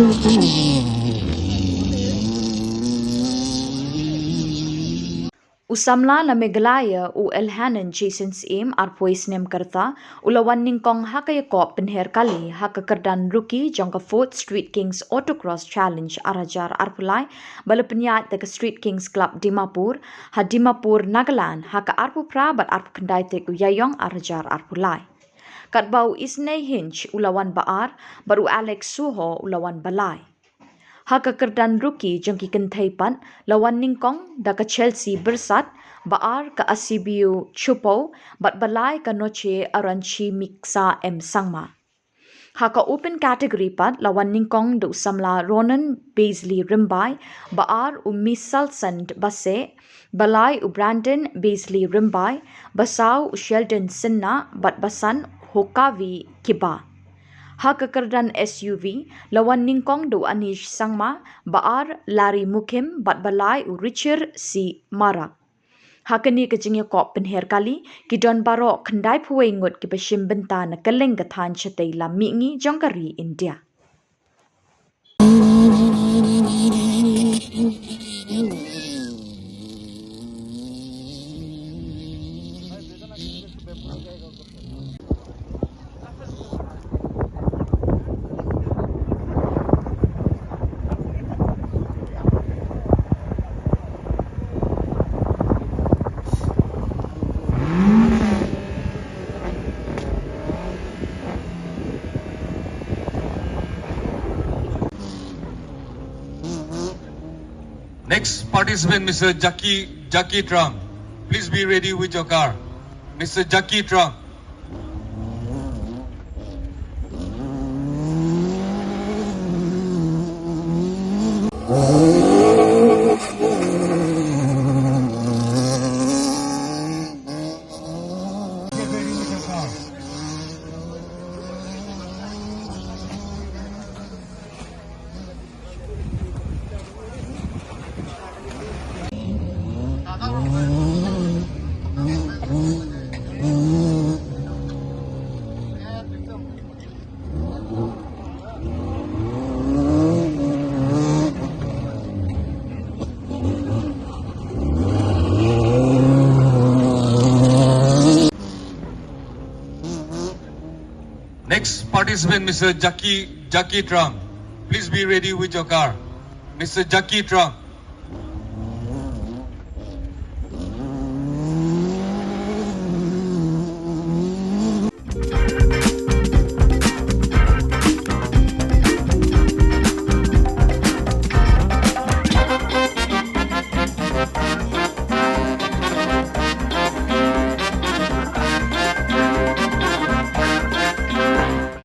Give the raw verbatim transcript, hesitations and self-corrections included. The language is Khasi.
U samla na Meghalaya u Elhanan Jason Syiem, arphew snem ka rta, u la wan nyngkong ha ka ïakop pynher kali ha ka kyrdan rookie jong ka Fourth Street Kings Autocross Challenge ar hajar arphew lai, ba la pynïaid da ka Street Kings Club Dimapur ha Dimapur, Nagaland, ha ka arphew phra bad arphew khyndai tarik u Ïaïong ar hajar arphew lai. Katba u Isnei Hinch u la wan ba ar bad u Alex Suho u la wan ba lai. Ha ka kyrdan rookie jong ki kynthei pat, la wan nyngkong da ka Chelsea Byrsat, ba ar ka Asibiu Chupo bad ba lai ka Noche Aranchi Miksa M Sangma. Ha ka open category pat, la wan nyngkong da u samla Ronan Beasley Rymbai, ba ar u Misalsand Baseh, ba lai u Brandon Beasley Rymbai, ba saw u Sheldon Sinna bad ba san Hokavi Kiba. Ha ka kyrdan S U V, la wan nyngkong da u Anish Sangma, ba ar Larry Mukim bad ba lai u Richard C Marak. Ha kane ka jingïakop pynher kali, ki don baroh khyndai phew wei ngut kiba shim bynta na kylleng ka thaiñ shatei lam mihngi jong ka ri India. Next participant, Mister Jackie, Jackie Trong. Please be ready with your car. Mister Jackie Trong. Next participant, Mister Jackie, Jackie Trong. Please be ready with your car. Mister Jackie Trong.